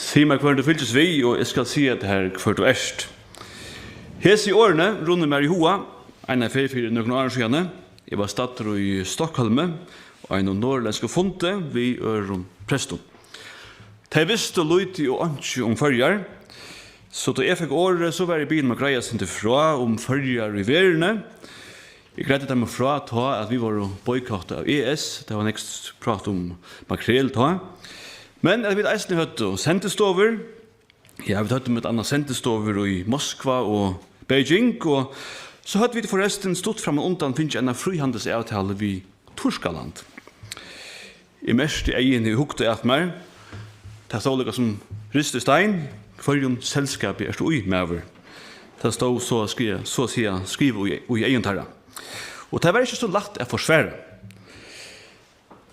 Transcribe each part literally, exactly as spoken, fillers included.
Sig mær, hvørjum tú fylgist við, og eg skal siga tær, hvør tú ert. Hesi orðini runnu mær í huga eina ferð fyri nøkrum árum síðani. Eg var staddur í Stokkhólmi á einum norðurlendskum fundi við øðrum prestum. Tey vistu lítið og einki um Føroyar, so tá eg fekk orðið, so var eg biðin um at greiða eitt sindur frá um Føroyar í verðini. Eg greiddi teimum frá tá, at vit vóru boykottað av E S. Tað var nógv prát um makrel tá. Men at vit eisini høvdu sendistovur. Ja, vit høvdu millum annað sendistovur í Moskva og Beijing, og so høvdu vit forrestin stutt frammanundan fingið eina fríhandilsavtalu við Turkaland. Eg merkti eyguni og hugdi at mær. Tað stóð líka sum rist í stein: "Hvørjum selskapi ert tú í, maður?" Tað stóð so at skriva, so at siga, skrivað í, í eygum teirra. Og tað var ikki so lætt at forsvara.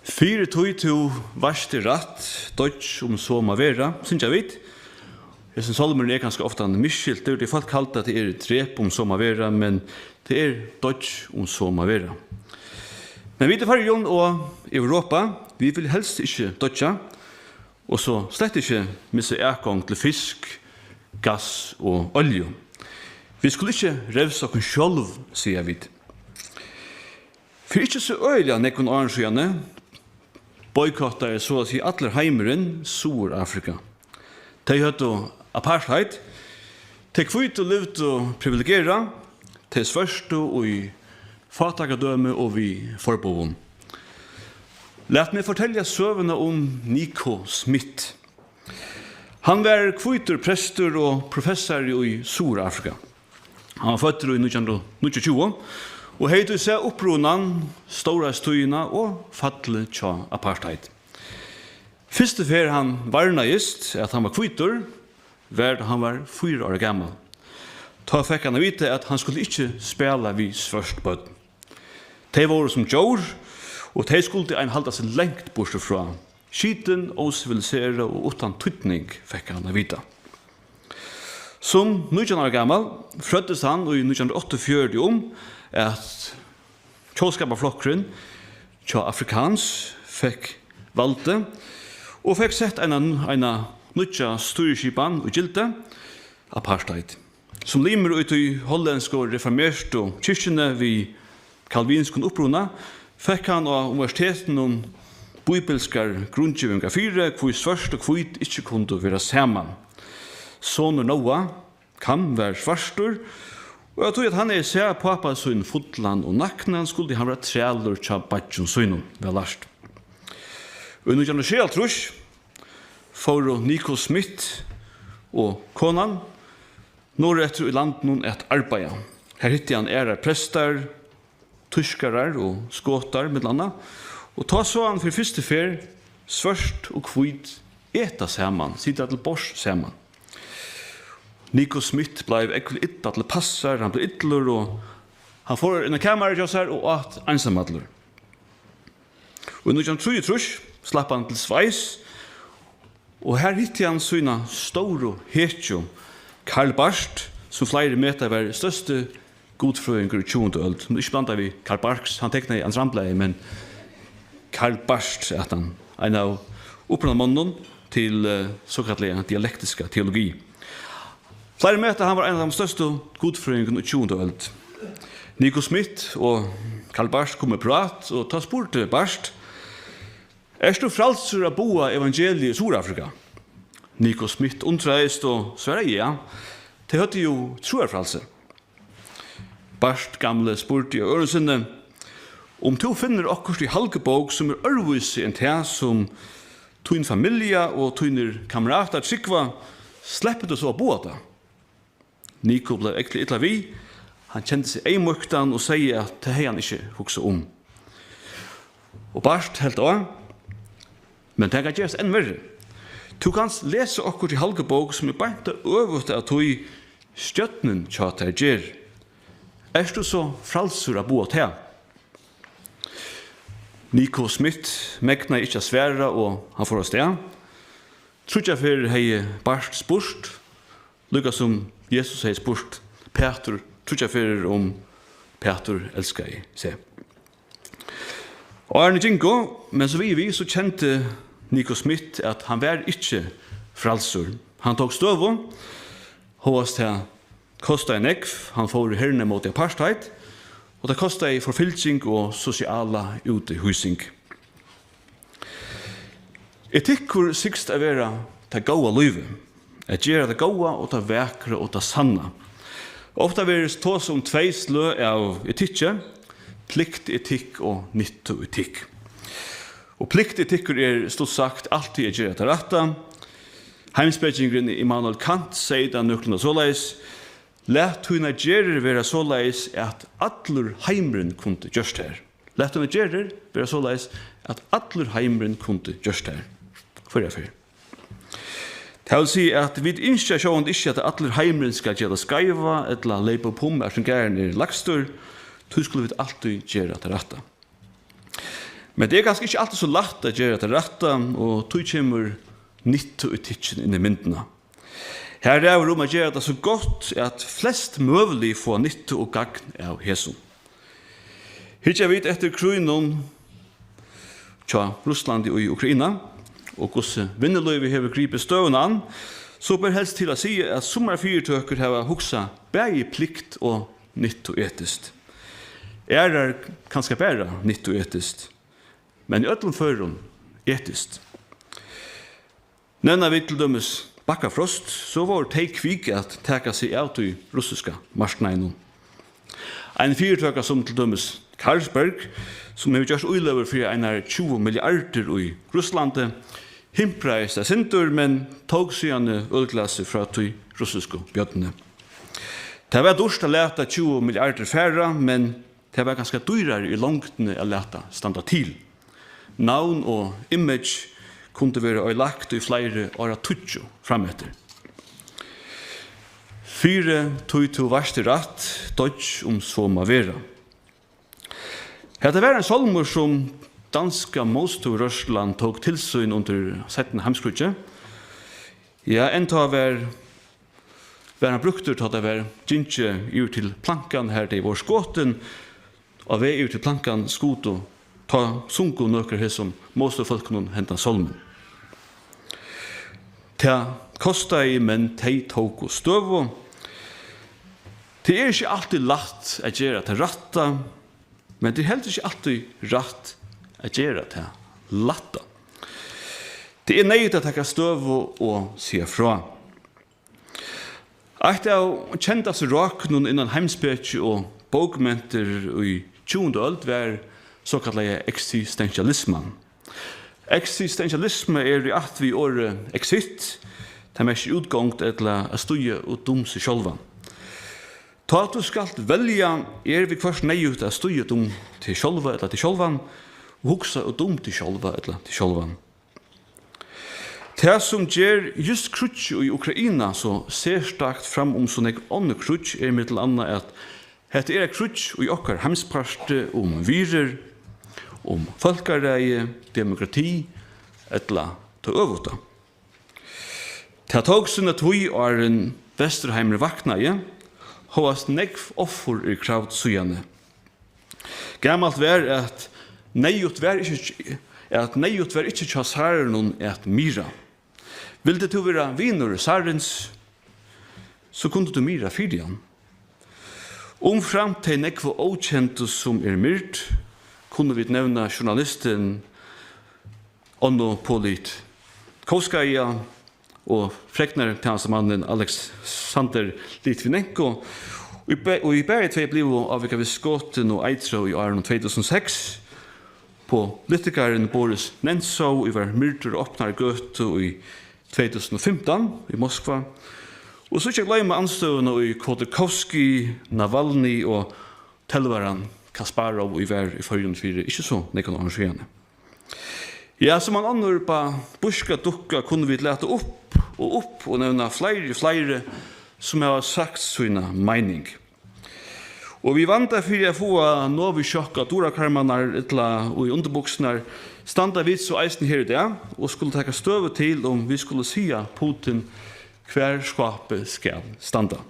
"Fyri tí tú veitst er rætt, doyggj um so má vera", syngja vit. Hesin sálmurin er kanska ofta misskiltur, tí fólk halda, at tað er drep um so má vera, men tað er doyggj um so má vera. Men vit í Føroyum og Europa, vit vilja helst ikki doyggja, og so slett ikki missa atgongd til fisk, gass og olju. Vit skulu ikki revsa okkum sjálv, siga vit. Fyri ikki so øgiliga nógvum árum síðani boykottaði so at siga allur heimurin Suðurafrika. Tey høvdu apartheid. Tey hvítu livdu privilegerað, tey svørtu í fátækradømi og við forboðum. Lat meg fortelja søguna um Nico Smith. Hann var hvítur prestur og professari í Suðurafrika. Hann var føddur í nítjan hundrað og níggjuogtjúgu og hevði tí sæð upprunan, stórheitstíðina og fallið hjá apartheid. Fyrstu ferð hann varnaðist, at hann var hvítur, var, tá hann var fýra ára gamal. Tá fekk hann at vita, at hann skuldi ikki spæla við svørt børn. Tey vóru sum djór, og tey skuldi ein halda seg langt burtur frá. Skitin, ósiviliserað og uttan týdning, fekk hann at vita. Sum nítjan ára gamal frøddist hann í nítjan hundrað og áttaogfjøruti um, at tjóðskaparflokkurin hjá Afrikaans fekk valdið og fekk sett eina, eina nýggja stýrisskipan í gildi, apartheid. Sum limur í tí hollendsku reformertu kirkjuni við kalvinskum uppruna, fekk hann á universitetinum bíbilskar grundgevingar fyri, hví svørt og hvít ikki kundu vera saman. Sonur Noa, Kam, var svartur, og av tí at hann hevði sæð pápa sín fullan og naknan, skuldi hann vera trælur hjá beiggja sínum, væl lært. Í nítjan hundrað og sjeyoghálvtrýss fóru Nico Smith og konan norðureftir í landinum at arbeiða. Har hitti hann aðrar prestar, týskarar og skotar, millum annað, og tá sá hann fyri fyrstu ferð svørt og hvít eta saman, sita til borðs saman. Nico Smith bleiv ógvuliga illa til passar, hann bleiv illur og hann fór inn á kamarið hjá sær og át einsamallur. Og í nítjan hundrað og trýogtrýss slapp hann til Sveis, og har hitti hann sína stóru hetju, Karl Barth, sum fleiri meta var størsti gudfrøðingur í tjúgundu øld. Nú, ikki blanda við Karl Barks, hann teknaði Andramblaðið, men Karl Barth æt hann, ein av upprunamonnunum til, eh, sokallaða dialektiska teologi. Fleiri meta, hann var ein av teimum størstu gudfrøðingunum í tjúgundu øld. Nico Smith og Karl Barth komu í prát, og tá spurdi Barth: "Ert tú frælsur at boða evangeliið í Suðurafrika?" Nico Smith undraðist og svaraði: "Ja, tey høvdu jú trúarfrælsi." Barth gamli spurdi á øðrum sinni: "Um tú finnur okkurt í Halgubók, sum er øðrvísi enn tað, sum tín familja og tínir kameratar trúgva, sleppur tú so at boða tað?" Nico bleiv ógvuliga illa við. Hann kendi seg eyðmýktan og segði, at tað hevði hann ikki hugsað um. Og Barth helt á: "Men tað kann gerast enn verri. Tú kanst lesa okkurt í Halgubók, sum er beint tað øvuta av tí, stjórnin hjá tær ger. Ert tú so frælsur at boða tað?" Nico Smith megnaði ikki at svara, og hann fór avstað. Tríggjar ferðir hevði Barth spurt, líka sum Jesus hevði spurt Pætur tríggjar ferðir, um Pætur elskaði seg. Árini gingu, men so við, við, so kendi Nico Smith, at hann var ikki frælsur. Hann tók støðu, hóast tað kostaði nógv. Hann fór í herina móti apartheid, og tað kostaði forfylging og sosiala útihýsing. Etikkur sigst at vera tað góða lívið, at gera tað góða og tað vakra og tað sanna. Ofta verður tosað um tvey sløg av etikki, pliktetikk og nyttuetikk. Og pliktetikkur er, stutt sagt, altíð at gera tað rætta. Heimspekingurin Immanuel Kant segði tað nøkulunda soleiðis: Lat tínar gerðir vera soleiðis, at allur heimurin kundi gjørt tær. Lat tínar gerðir vera soleiðis, at allur heimurin kundi gjørt tær. Hvørja ferð. Tað vil siga, at vit ynskja sjálvandi ikki, at allur heimurin skal gera tað skeiva, ella leypa upp um, har sum garðurin er lægstur. Tí skulu vit altíð gera tað rætta. Men tað er kanska ikki altíð so lætt at gera tað rætta, og tí kemur nyttuetikkin inn í myndina. Har ræður um at gera tað so gott, at flest møgulig fáa nyttu og gagn av hesum. Hyggja vit eftir krígnum hjá Russlandi og í Ukraina, og hvussu vinnulívið hevur gripið støðuna an, so ber helst til at siga, at summar fyritøkur hava hugsað bæði plikt og nyttuetiskt. Aðrar kanska bara nyttuetiskt, men í øllum førum etiskt. Nevna vit til dømis Bakkafrost, so vóru tey kvik at taka seg av tí russiska marknaðinum. Ein fyritøka sum til dømis Carlsberg, sum hevur gjørt íløgur fyri einar tjúgu milliardir í Russlandi, himpraðist eitt sindur, men tók síðani ølglasið frá tí russisku bjørnini. Tað var dýrt at lata tjúgu milliardir fara, men tað var kanska dýrari í longdini at lata standa til. Navn og image kundi verið oyðilagt í fleiri áratíggju frameftir. Fyri tí tú veitst er rætt, doyggj um so má vera. Hetta var ein sálmur, sum danska mótstøðurørslan tók til sín undir seinna heimskríggi. Ja, enntá var, var hann brúktur, tá tað var gingið yvir til plankan, har tey vóru skotin. Á veg yvir til plankan skutu, tá sungu nøkur hesum mótstøðufólkunum hendan sálmin. Tað kostaði, men tey tóku støðu. Tað er ikki altíð lætt at gera tað rætta, men tað er heldur ikki altíð rætt at gera tað lætta. Tað er neyðugt at taka støðu og siga frá. Eitt av kendastu rákunum innan heimspeki og bókmentir í tjúgundu øld var sokallaða eksistentialisman. Eksistentialisma er í ætt við orðið exit, tað merkir útgongd ella at stíga út um seg sjálvan. Tá tú skalt velja, er viðhvørt neyðugt at stíga út um teg sjálva ella teg sjálvan, og hugsa út um teg sjálva ella teg sjálvan. Tað, sum ger júst kríggið í Ukraina so serstakt fram um so nógv onnur kríggj, er millum annað, at hetta er eitt kríggj í okkara heimsparti um virðir, um fólkaræði, demokrati ella tað øvuta. Tað tók sína tíð, áðrenn Vesturheimurin vaknaði, hóast nógv offur er kravd síðani. Gamalt var, at neyðugt var ikki, at neyðugt var ikki hjá Tsarnum at myrða. Vildi tú vera vinur Tsarins, so kundi tú myrða fyri hann. Umframt tey nógvu ókendu, sum er myrd, kunnu vit nevna journalistin Anna Politkovskaja og fregnartænastumannin Alexander Litvinenko, ið ba-, ið bæði tvey blivu ávikavist skotin og eitrað í árunum tvey túsund og seks. Politikarin Boris Nemtsov, ið var myrdur á opnari gøtu í tvey túsund og fimtan í Moskva. Og so ikki at gloyma andstøðuna í Khodorkovsky, Navalny og telvaran Kasparov, ið var í Føroyum fyri ikki so nógvum árum síðani. Ja, sum ein onnur babusjka-dukka kunnu vit lata upp og upp og nevna fleiri og fleiri, sum hava sagt sína meining. Og við vanda fyri at fáa Novisjokk á durakarmarnar ella í undirbuksurnar, standa vit so eisini her í dag og skulu taka støðu til, um vit skulu siga Putin, hvar skápið skal standa.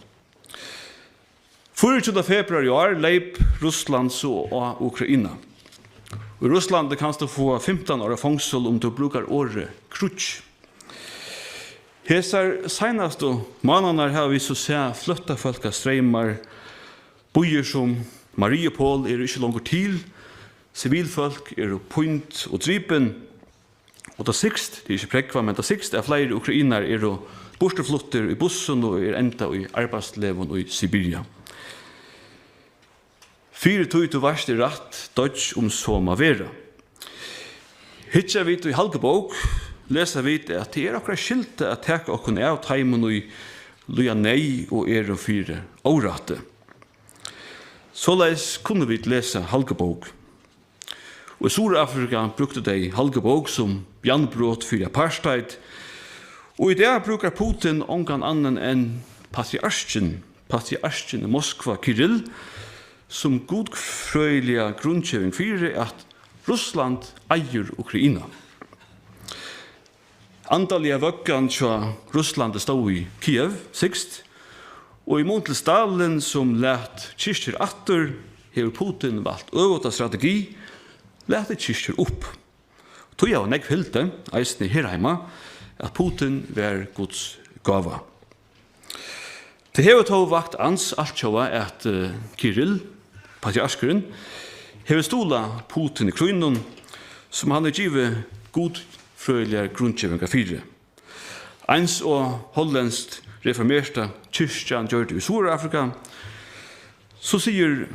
Fýraogtjúgunda februar í ár leyp Russland so á Ukraina. Í Russlandi kanst tú fáa fimtan ára fongsul, um tú brúkar orðið kríggj. Hesar seinastu mánaðarnar hava vit so sæð flóttafólkastreymar. Býir sum Mariupol eru ikki longur til. Sivilfólk eru pínd og dripin. Og tað sigst, tað er ikki prógvað, men tað sigst, at fleiri ukrainarar eru burturfluttir í bussum og eru endað í arbeiðslegum í Sibiria. Fyri tí tú veitst er rætt, doyggj um so má vera. Hyggja vit í Halgubók, lesa vit, at tað er okkara skylda at taka okkum av teimum, ið líða neyð og eru fyri órætti. Soleiðis kunnu vit lesa Halgubók. Og í Suðurafrika brúktu tey Halgubók sum bjarnbrot fyri apartheid, og í dag brúkar Putin ongan annan enn patriarkin, patriarkin í Moskva, Kirill, sum gudfrøðiliga grundgeving fyri, at Russland eigur Ukraina. Andaliga vøggan hjá Russlandi stóð í Kiev, sigst, og í mun til Stalin, sum læt kirkjur aftur, hevur Putin valt øvuta strategi, latið kirkjur upp. Tí hava nógv hildið, eisini her heima, at Putin var Guds gáva. Tað hevur tó vakt ans altjóða, at, eh, Kirill, patriarkurin, hevur stuðlað Putin í krígnum, sum hann hevur givið gudfrøðiligar grundgevingar fyri. Eins og hollendsk reformerta kirkjan gjørdi í Suðurafrika, so sigur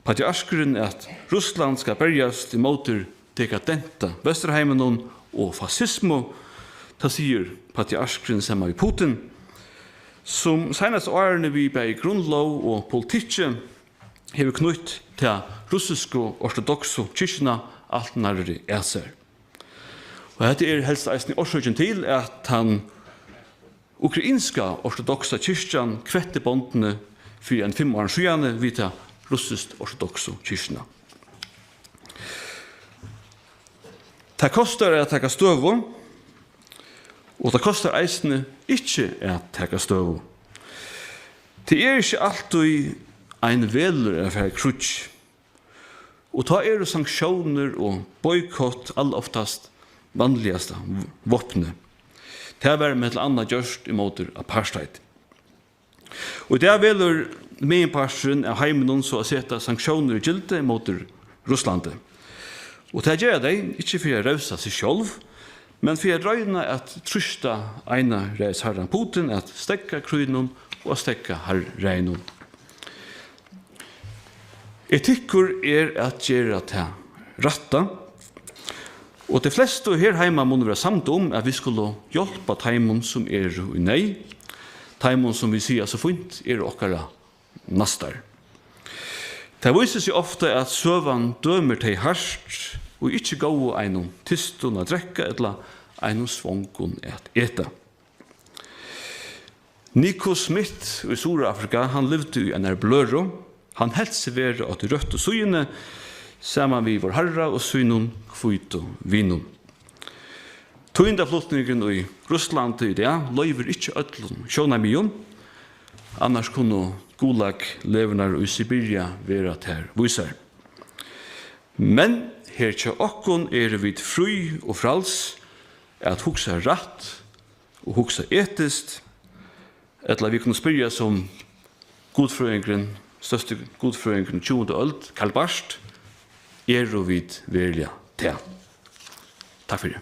patriarkurin, at Russland skal berjast ímóti dekadenta Vesturheiminum og fasismu. Tað sigur patriarkurin saman við Putin, sum seinastu árini við bæði grundlóg og politikki hevur knýtt ta russisku ortodoksu kirkjuna alt nærri at sær. Og hetta er helst eisini orsøkin til, at tann ukrainska ortodoksa kirkjan kvetti bondini fyri ein fimm árum síðani við ta russiskt ortodoksu kirkjuna. Tað kostar at taka støðu, og tað kostar eisini ikki at taka støðu. Tað er ikki altíð ein velur at fara í kríggj. Og tá eru sanktiónir og boykott aloftast vanligasta vápnið. Tað var millum annað gjørt ímóti apartheid. Og í dag velur meginparturin av heiminum so at seta sanktiónir í gildi ímóti Russlandi. Og tað gera tey ikki fyri at revsa seg sjálv, men fyri at royna at trýsta einaræðisharran Putin at steðga krígnum og at steðga har-, ræðinum. Etikkur er at gera tað rætta, og tey flestu her heima munnu vera samd um, at vit skulu hjálpa teimum, sum eru í neyð, teimum, sum vit siga so fínt eru okkara næstar. Tað vísir seg ofta, at søgan dømir tey hart, ið ikki góvu einum tystum at drekka ella einum svongum at eta. Nico Smith í Suðurafrika, hann livdi í einari bløðru. Hann helt seg vera á tí røttu síðuni, saman við Várharra og sínum hvítu vinum. Tíðindaflutningurin í Russlandi í dag loyvir ikki øllum sjónarmiðum, annars kunnu Gulag-legurnar í Sibiria vera tær vísar. Men her hjá okkum eru vit frí og fræls at hugsa rætt og hugsa etiskt, ella vit kunnu spyrja sum gudfrøðingurin, størsti gudfrøðingurin í tjúgundu øld, Karl Barth: Eru vit veruliga tað? Takk fyri.